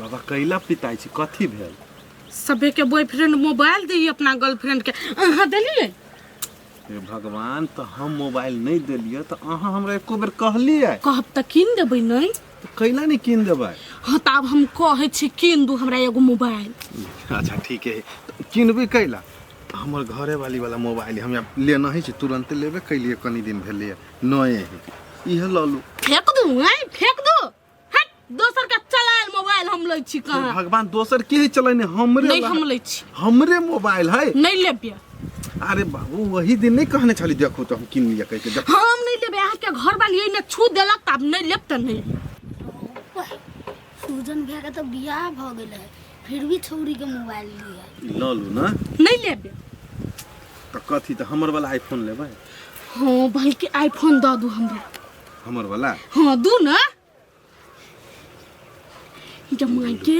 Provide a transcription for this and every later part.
बाबा कैला पिताइ छी कथी भेल सबे के बॉयफ्रेंड मोबाइल दी अपना गर्लफ्रेंड के अहाँ देलियै हे भगवान तऽ हम मोबाइल नहि देलियै तऽ अहाँ हमरा एको बेर कहलियै कहब तऽ कीन देबै नहि तऽ कैला नहि कीन देबै हाँ तऽ आब हम कहै छी कीन दू हमरा एगो मोबाइल अच्छा ठीक है तऽ कीनबै कैला हमर घरे वाली वाला मोबाइल हम लेना ही छै तुरंते लेबे कैलियै कनी दिन भेलैए नए है इहे लऽ लू फेंक दू आँय फेंक दू हट दोसर के चलायल मोबाइल हम लै छी कहाँ भगवान दोसर के चलेने हमरे नहीं हम लै छी हमरे मोबाइल है नहीं लेबे अरे बाबू वही दिन नहीं कहने छली देखो तो हम किन लिया कह के देखो हम नहीं लेबे अहाँ के घर वाली एने छू देलक त आब नहीं लेब त नहीं सूजन भैया के तो बियाह भ गेल है फिर भी छौरी के मोबाइल लिए लऽ लू ना नहीं लेबे तो कथी तो हमर वाला आईफोन लेबै हाँ बल्कि आईफोन दऽ दू हमरा हमर वाला हाँ दू ना जमाई के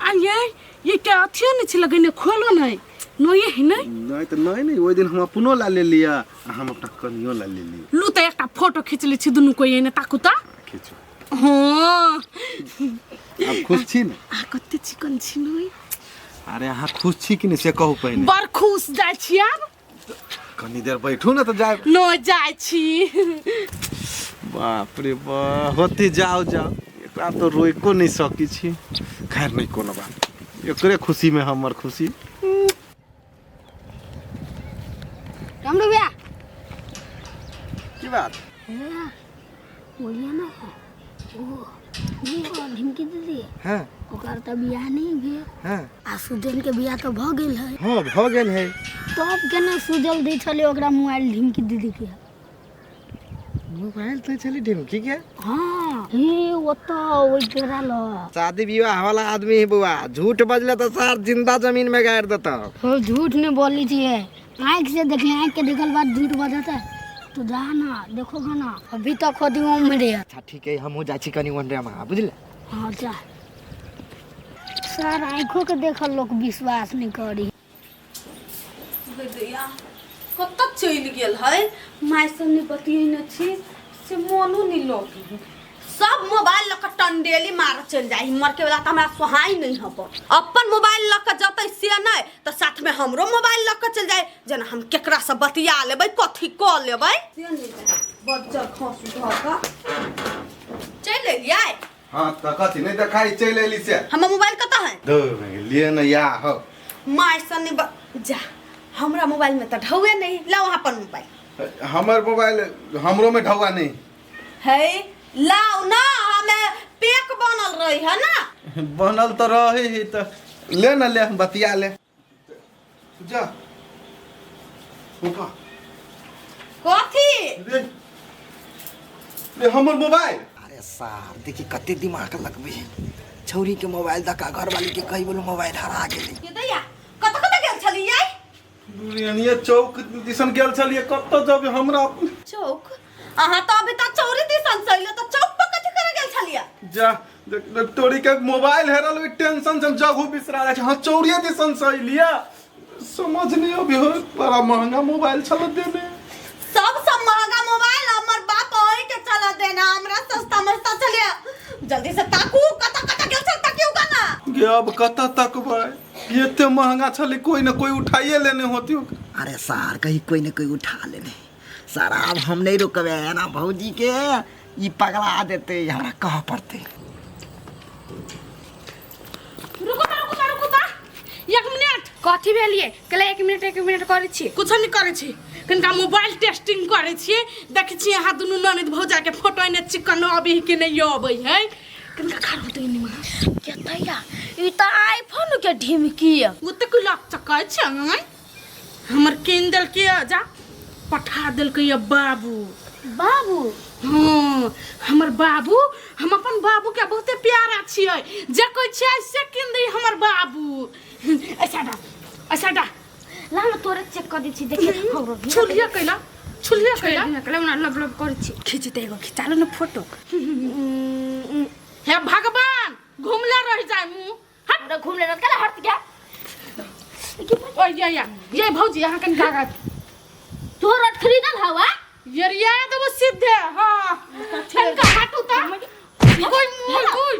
आ ये के अथियो नहीं छै लगेने खोलो नहीं नोये है नहीं नहीं तो नहीं नहीं ओहि दिन हम अपनो ला ले लिया आ हम अपना कनियो ला ले लिया लू तऽ एकटा फोटो खींच लै छी दुनू कोई एने ताकू तऽ खींचू हाँ आब खुश छी ने आ कते चिकन छी नोई अरे अहाँ खुश छी कि नहीं से कहू पहिने बड़ खुश जाइ छी आब कनी देर बैठू ने तऽ जायब न जाइ छी बाप रे बा होते जाओ जाओ एकरा तो रोको नहीं सकी छी खैर नहीं कोनो बात एकरे खुशी में हमर खुशी डमरू भैया की बात बोलिए ना वो वो ढिमकी दीदी हाँ ओकर तऽ बियाह नहीं भेल हाँ आ सुजल के बियाह तऽ भऽ गेल है हाँ भऽ गेल है तब केना सुजल दै छलै ओकरा मोबाइल ढिमकी दीदी के मोबाइल तो चली ढिमकी के हाँ हे ओतऽ ओहि पेड़ा लग शादी विवाह वाला आदमी है बुआ झूठ बजले तो सार जिंदा जमीन में गाड़ देता हो झूठ नहीं बोली छियै आँखि से देखले आँखि के देखल बात झूठ बजता है तो जा ना देखोगा ना अभी तक खोदी उम्र है अच्छा ठीक है हमहूँ जाइ छी कनी ओनरे में बुझले हाँ जा सर आँखों के देखल लोग विश्वास नहीं करी दैया कतऽ चलि गेल है माय से नहि बतियेने छी से मोनो नहि लगे सब मोबाइल लऽ कऽ टंडेली मारऽ चलि जाइ मरके वाला तऽ हमरा सोहाइ नहि हब अपन मोबाइल लऽ कऽ जतै से नहि तऽ साथमे हमरो मोबाइल लऽ कऽ चलि जाइ जेना हम केकरासँ बतिया लेबै कथी कऽ लेबै से नहि जाय बज्जर खसू धऽ कऽ चलि एलियै हाँ तऽ कथी नहीं देखाई चलि एली से हमर मोबाइल कतऽ है दो लिए न या हो माय सने ब... जा हमरा मोबाइल में तऽ ढौए नहीं लाओ अहाँ अपन मोबाइल हमर मोबाइल हमरो में ढौआ नहीं है लाओ ना हमें पेक बनल रही है ना बनल तऽ रहे ही तऽ ले न ले हम बतिया ले जा ओका कथी रे रे हमर मोबाइल अरे सार देखी कते दिमाग लगबे है छौरी के मोबाइल दका घरवाली के कही बोलो मोबाइल हरा गेलै ये दैया कत कत गेल छलियै दुनिया चौक दिसन गेल छलियै कतऽ जब हमरा चौक अहाँ तऽ अभी तक चौरी दिसन से अइले तऽ चौक पर कथी करे गेल छलियै जा देख देख तोरी के मोबाइल हेरल ओहि टेंशन से हम जगहू बिसरा जाइ छै हाँ चौरिये दिसन से अइलियै समझ नहीं अभी हो बड़ा महंगा मोबाइल छल देने सब सब महंगा मोबाइल हमर बाप अही के चला देना हमरा सस्ता मस्ता चलिया जल्दी से ताकू कत कत गेल छल ताकियो का ना गे अब कतऽ तकबै एते महंगा छलै कोई न कोई उठाइए लेने होती अरे सार कहीं कोई न कोई उठा लेने सार आब हम नहीं रुकबे ना भौजी के ई पगला देते हमरा कह पड़ते रुको ता रुको ता रुको ता एक मिनट कथी भेलिए कहले एक मिनट करै छी कुछो नहीं करै छी कनिका मोबाइल टेस्टिंग करै छियै देखै छियै अहाँ दुनू ननद भौजा के फोटो एने चिकन अबै है कि नहीं अबै है कनिका खाड़ होतै एने में के तैया ई तऽ आईफोन के ढिमकी है ओ तऽ कोई लक चक्कर छै आँय? हमर कीन देलकै जा पठा देलकै ये बाबू बाबू हाँ हमर बाबू हम अपन बाबू के बहुते प्यारा छियै जे कोई छियै से कीन दै हमर बाबू ऐसा डा ऐसा डा ला ना तोरे चेक कर दै छी देखिए हमरो भी छुलिया कैला छुलिया कैला कहले हमरा लब लब करै छी खींच दे एगो खिचा लो ना फोटो हे भगवान घुमले रह जाय मुँह हट हमरा घूम लेना कला हट गया ओ ये ये ये भौजी अहाँ कनि कागज तोहर खरीदल हवा ये देबो सीधे हाँ कनिका हटू तऽ कोई मुँह कोई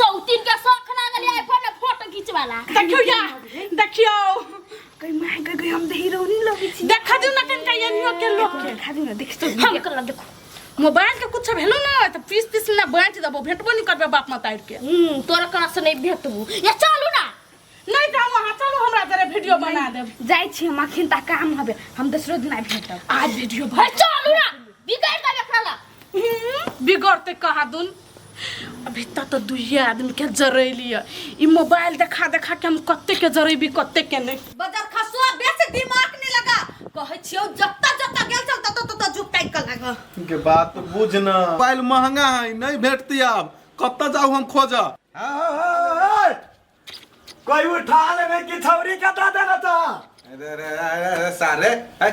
सौतीन के शौख लागल आईफोन में फोटो घिचवाला। देखियो या देखियो गई my गई गई, हम त हीरोइन लगै छी। देखा दियो ना कनका एनियो के लोग के। देखा दियो ना, देख तो। हम कल देखो मोबाइल के कुछ भेलो ना त पीस पीस ना बांट देबो, भेटबो नहीं करबे बाप मतार के। तोरा कना से नहीं भेटबू। या चलू ना। नहीं त हम वहां चलू, हमरा जरे वीडियो बना देब। जाइ छी हम, अखन त काम हबे, हम दोसरो दिन आबि भेटब। आज वीडियो भाई चलू ना, बिगड़ देब एकरा ला। बिगड़ते कहा दुन। अभी तक तो दुइये आदमी के जरैली है। ई मोबाइल देखा देखा के हम कत्ते के जरेबी कत्ते के नहीं। बजर खसुआ बेसी दिमाग नहीं लगा, कहै छियौ जत्ता जत्ता गेल छल तत्ता तत्ता जुग टाइक के लाग। के बात बुझ ना, मोबाइल महंगा है, नहीं भेटती आब, कत्ता जाऊ हम खोज। कोई उठा लेने की छौरी के दे देना था। अरे अरे अरे अरे सारे, ए,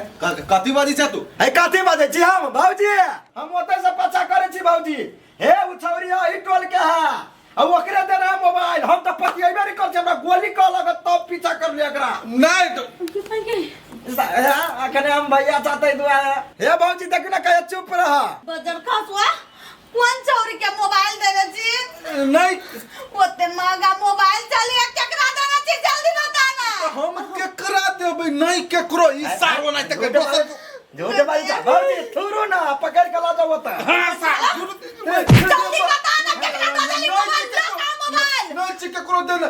कथी बाजी छे तू? ए कथी बाजै छी हम भौजी? हम ओतय से पछा करै छी भौजी। हे उ छौरी है ई टोल के है, आ ओकरे देना है मोबाइल। हम त पतियेबे नहीं करै छी, हमरा गोली कह लगत तब पीछा कर लिया एकरा। नहीं तो अखने हम भैया चाहते दुआरे। हे भौजी देखू ना, कहे चुप रह। बजर खसुआ कोन छौरी के मोबाइल देने छी? नहीं ओते महंगा मोबाइल चलिए केकरा देने छी जल्दी बता ना। हम केकरा देबै? नहीं केकरो, ई सार ओना तक दोसर झूठ बाजी छा भौजी, थुरू ना पकड़ के ला जाओ ओतय। हां सार जल्दी बता ना केकरा दे देली मोबाइल, लगा मोबाइल। नहीं छी केकरो देने,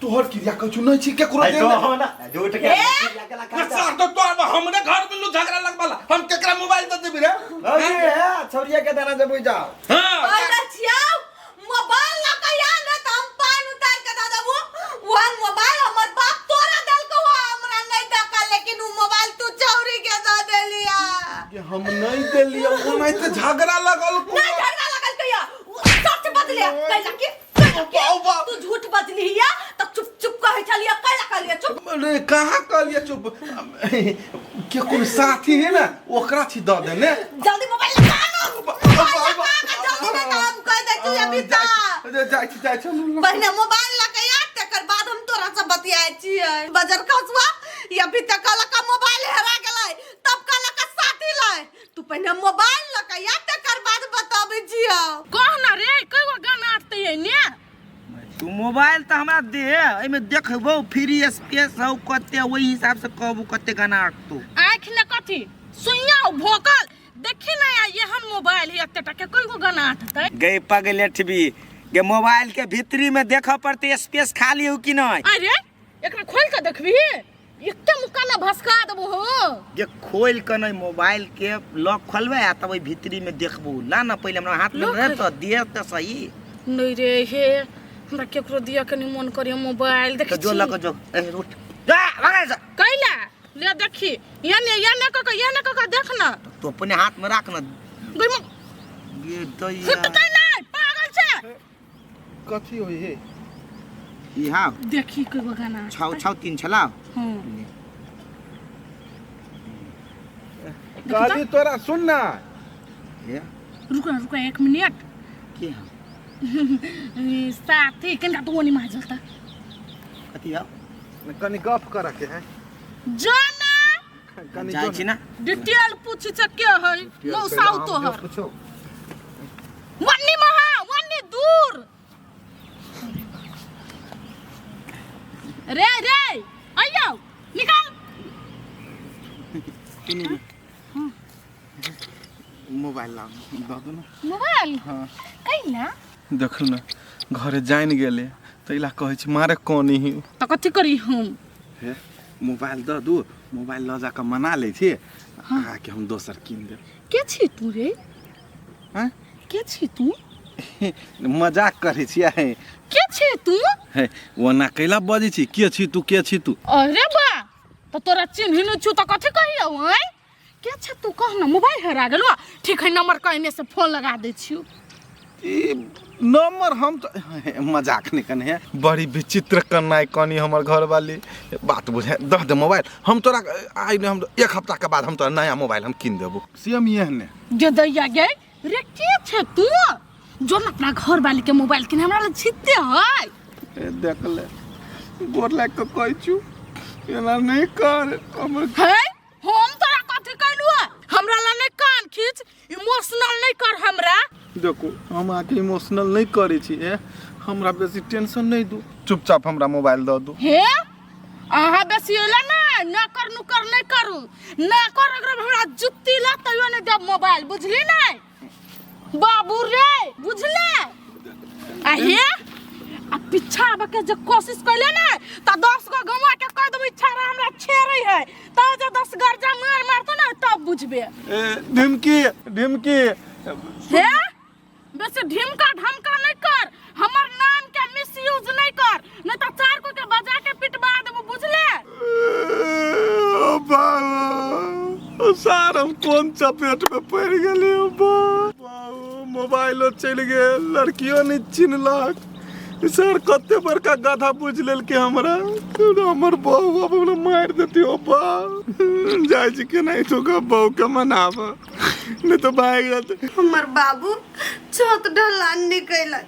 तोहर क्रिया कहै छु, नहीं छी केकरो ए देने। कहो ना झूठ के सार तो तोहर हमरे घर में लू झगड़ा लगवाला, हम केकरा मोबाइल दे देबी रे? भौजी हे छौरिया के देना जे बुझ जाओ। हां कहै छियौ मोबाइल लगा या ना त हम पान उतार के दे देबो। वहन मोबाइल हमर बाप तोरा देलको, हमरा नहीं दका, लेकिन उ मोबाइल तू चौरी के दे देलिया। ये हम नहीं देलिया, ओ नहीं त झगड़ा लगल को। नहीं झगड़ा लगल कहिया, उ सच बदलिया कैला के कैला के तू झूठ बजलिया त चुप चुप कहै छलिया, कैला कहलिया चुप? अरे कहाँ कहलिया चुप? के कोई साथी है ना ओकरा छी द देने। जल्दी मोबाइल लगा ना, मोबाइल लगा के जल्दी, नहीं त हम कह दै छी अभी त। जाइ छी जाइ छी हम। पहिने मोबाइल लगा तकर बाद हम तोरा से बतियाय छियै। बजर खसुआ या अभी तक कहलक मोबाइल हेरा गेलै, तब कहलक साथी लै। तू पहिने मोबाइल लगा तकर बाद बताबै छियौ। कह ना रे, कईगो गाना आटते है ने? तू मोबाइल त हमरा दे, एमे देखबो फ्री स्पेस हौ कते, ओहि हिसाब से कहबो कते गाना अटतो। आँख ने कथी सुइया भोकल देखी ना, एहन मोबाइल है एते टा के कईगो गाना आटते। गई पगलेठबी गे, मोबाइल के भीतरी में देखऽ पड़ते स्पेस खाली हो कि नहीं। अरे एकरा खोल के देखबी, एते मुक्का ना भसका देबो हो। जे खोल के नहीं, मोबाइल के लॉक खोलबे आ तब ओहि भीतरी में देखबो। ला ना पहिले हमरा हाथ में रहे तो दिए त सही। नहीं रे हे, हमरा केकरो दिया के नहीं मन करियो मोबाइल। देखी तो जो लग जो, ए उठ जा भागे जा। कैला ले देखी, याने याने क के याने क के देख ना। तो अपने हाथ में राख ना। गई म ये दैया फुटतै नहीं, पागल छे। कथी होई हे? ई हां देखी कईगो गाना 6 6 3 छला। हां कहली तोरा सुन ना। हे रुको रुको एक मिनट। के हां साथी कनका तो ओनी मार जलता। कथी हां? कनी गप कर के है जाना कनी जाइ छी ना, डिटेल पूछ छ के है मौसाउ तोहर। पूछो वन्नी महा वन्नी दूर रे रे आइयो निकाल। मोबाइल ला दऽ दू ना। मोबाइल? हाँ। कैला? देखू ना घरे जानि गेलै तै ला कहै छी मारे कनी ही। त कथी करी हम? हे मोबाइल दऽ दू, मोबाइल लऽ जाकऽ मना लै छी, अहाँके हम दोसर कीन देब। के छी तू रे? आँय? के छी तू? मजाक करै छियै। के छी तू? हे ओना कैला बजै छी के छी तू, के छी तू? अरे बा त तोरा चिन्हि नै छु त कथी कहियौ? आँय के छ तू कह ना। मोबाइल हेरा गेलो, ठीक है नंबर कहने से फोन लगा दै छियौ। ई नंबर हम तो मजाक नहीं कने है, बड़ी विचित्र कन्नाइ कनी हमर घरवाली। बात बुझे दह दे मोबाइल हम तोरा आइ नहीं, हम एक हफ्ता के बाद हम तोरा नया मोबाइल हम कीन देबो। सेम एहने जे दैया गे रे के छ तू? जो न अपना घर वाली के मोबाइल किन हमरा लग छिते है। ए देख ले गोर लाग के कहै छु एना नहीं कर हमर। है हम तोरा कथी कहलु? हमरा ला नहीं कान खींच, इमोशनल नहीं कर हमरा। देखो हम आके इमोशनल नहीं करै छी। ए हमरा बेसी टेंशन नहीं दू, चुपचाप हमरा मोबाइल दऽ दू। हे अहाँ बेसी एला ना नकर नुकर नहीं करू, नकर अगर हमरा जुत्ती ला तैयो नहीं देब मोबाइल, बुझली नहीं बाबू रे, बुझले? आ हे आ पीछा आबे के जे कोशिश कैले ना त 10 गो गवा के कह देबै छाड़ा हमरा छेड़े है, त जे 10 गर्जा मार मारतो ना तब बुझबे। ए ढिमकी ढिमकी हे बेसी ढिमका ढमका नहीं कर, हमर नाम के मिसयूज नहीं कर, नहीं त 4 को के बजा के पिटवा देबो, बुझले? ओ बाबू सार हम कोन चपेट में पड़ गेली। ओ बाबू मोबाइलो चलि गेल, लड़कियों नहीं चिन्हलक, सर कते बड़का गधा बुझ लेलकै हमरा, हमर बहू अब हमरा मारि देती। ओ बा जाइ छी केनाहितो कऽ बहू के मनाब, नहीं तो भागि जेतै। हमर बाबू छत ढलान निकलक,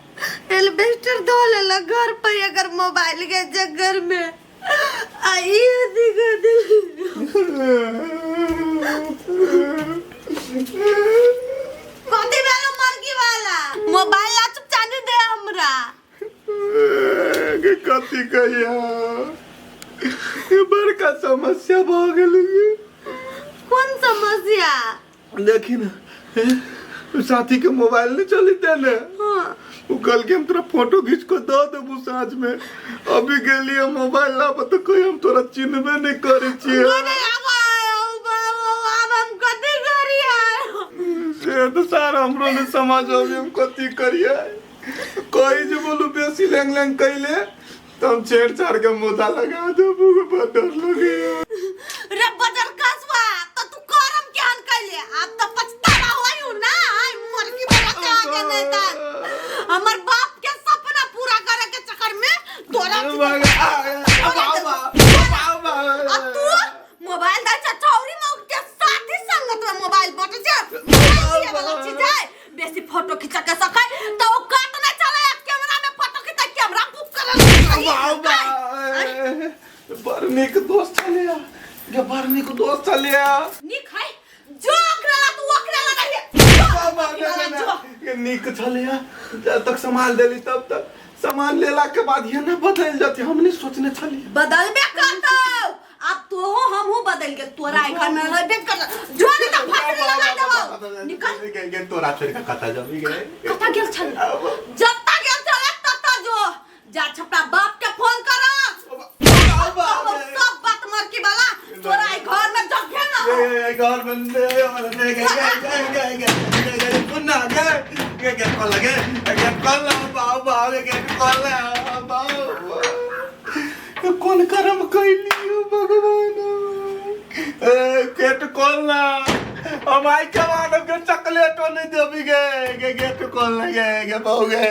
एल्बेस्टर धो लेलक घर पर अगर मोबाइल के चक्कर में आ ई अथी कर देलक। कथी भेलो मर्गी वाला? मोबाइल ला चुपचाप दे हमरा। के कथी कहिया, ई बड़का समस्या भऽ गेलै। कोन समस्या? देखी ना, साथी के मोबाइल नहीं चली देने, उ कल के हम तोरा फोटो खींच के दऽ देबू साँझ में, अभी गेलिए मोबाइल लाबऽ तऽ कही हम तोरा चिन्हबे नहीं करै छियै। अरे आब आब हम कथी करियै? से तऽ सार हमरो नहीं समझ अबै हम कथी करियै। कही जे बोलू बेसी लेंग लेंग कैले तऽ हम छेड़छाड़ के मुद्दा लगा देबू, बड़ डर लगैया। रे बजर कसवा तो तू करम केहन कैले, आब तऽ पछतावा होइउ ना। आइ मरकी बड़ा के आगे नहीं त हमर बाप के सपना पूरा करे के चक्कर में तोरा आ तू मोबाइल दै छ छौरी मौग के साथी संगत में मोबाइल बटे छ, मोबाइल दिए वाला चीज है, बेसी फोटो खींच के सकै त ओ काट नहीं चले, कैमरा में फोटो खींच कैमरा बुक करल। बड़ नीक दोस्त छलैया गे, बड़ नीक दोस्त छलैया। नीक है जो ओकरा ला तू ओकरा ला नहीं गे, नीक छलैया जब तक संभाल देली तब तक, सामान लेला के बाद ये ना बदल जाती, हम नहीं सोचने छलियै। बदलबे करतौ अब तो हमहू बदल गेल, तोरा एहि घर में रहबे कर जो नहीं त फांसी लगा देबौ, निकल। गे गे तोरा छोड़ के कतऽ जेबी गे? कतऽ गेल छल? जत्ता गेल छल तत्ता जो जा छपरा बाप के फोन कर, सब बात मरकी वाला तोरा एहि घर में जगह ना हो। गे घर में गे गे गे गे गे गे गे पुन्ना गे गे गे कॉल गे गे कॉल बाऊ बाऊ गे कॉल बाऊ, कोन कर्म कैलियो भगवान। ए गेट खोल ना, हम आई के मानव के चॉकलेटो नहीं देबी गे, गे गेट खोल ना गे गे बाऊ गे।